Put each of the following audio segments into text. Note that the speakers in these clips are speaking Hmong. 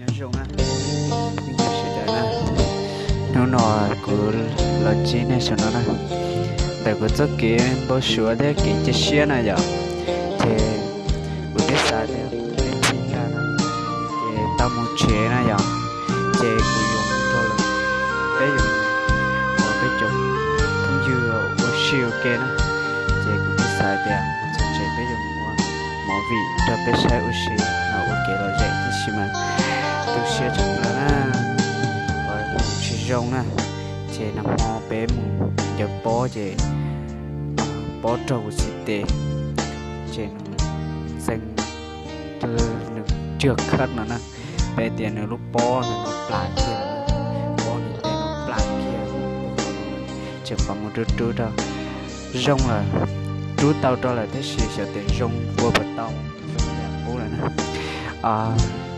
Nyob zoo na, sawv daws na, hnub no kuv los ntsib nej saum no na, ntawm kuv txoj kev npau suav thiab kev cia siab na yom, ces kuv twb xav tias peb txij ntag na, ces tau mus tsev na yom, ces kuv yuav mus nrog lawv, peb yuav mus ua peb cov phooj ywg ua si ua ke na, ces kuv twb xav tias txog tsev peb yuav mus ua movie rau peb saib ua si no ua kev lom zem, tab sis mas tu siab tshaj plaws na, tsis zoo na, ces nag hmo peb mus ncaws pob ces pob raug kuv txhais tes, ces nws txeev, nws cuag khab no na, peb tias nws lub pob nws noj plas kiag, pob nws tes noj plas kiag, tseem qhov mus rub rub rau zoo lawm, rub tau rau lawm tab sis xyov tes zoo ua puas tau, zoo yam qub lawm na.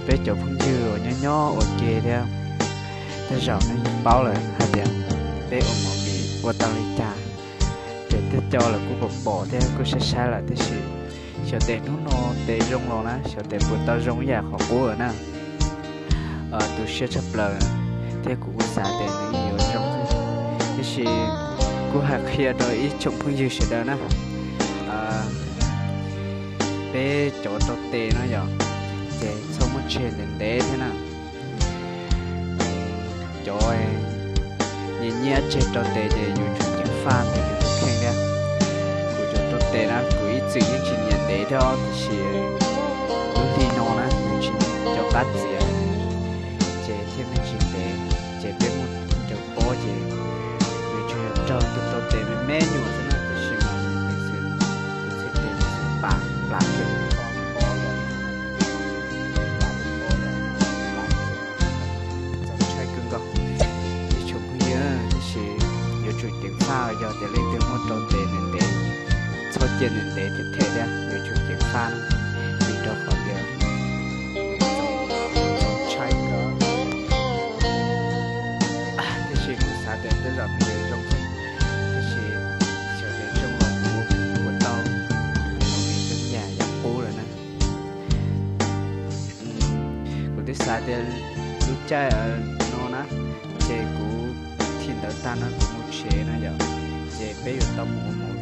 Peb cov phooj ywg uas nyob nyob ua ke thiab, tej zaum nej yeej paub lawm hais tias peb ua movie ua tau li cas, ces tej co lawv kuj pom pom thiab kuj saib saib lawm tab sis xyov tes hnub no tes zoo los na, xyov tes puas tau zoo yam qhov qub lawm na. Tu siab tshaj plaws thiab kuv kuj xav tias nws yuav zoo xwb, tab sis kuj hais qhia rau ib tsoom phooj ywg sawv daws na, peb cov rau tes no yom, ces txhob muab tseg ntev ntev thiab na. Cov nyias nyiab tseg rau tes ces yuav tsum ceev faj ntawm yus tus kheej thiab. Kuv cov rau tes na kuv ib txwm yeej tsis nyiam ntev thiab tab sis lub hli no na nws tsis nco qab txiav, ces thiaj me ntsis ntev, ces peb muab ncaws pob ces nws tsuas yog raug tus rau tes me me nyuam xwb na, tab sis mas nws xwb, tus txhais tes nws xwb pam plam kiag pob, txaus ntshai kawg nkaus. Ib tsoom phooj ywg, tab sis yuav tsum ceev faj, yog tias leej twg muab rau tes ntev ntev, txhob cia ntev ntev thiab thiab, yuav tsum ceev faj na, vim rau qhov tias txaus ntshai kawg. Tab sis kuv xav tias tej zaum nws yuav zoo xwb, tab sis xyov tias zoo los kuv puas tau, kuv txoj nyam yam qub lawm na. Kuv twb xav tias lub caij no na, ces kuv thim ntawv tag no kuv mus tsev no yom, ces peb yuav tau mus ua movie